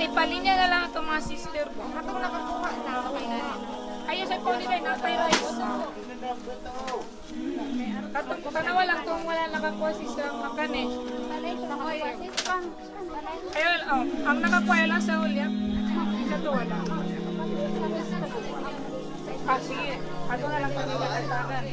Ipalinya na lang itong mga sister ko. Katong nakakuha na. Ayaw sa poli na pay rice. Katong tanawa lang kung wala nakakuha si sa makan eh. Ayun, oh, ang nakakuha lang sa huli, ah. Isa to wala. Ah, sige. Ato na lang kami katantakan.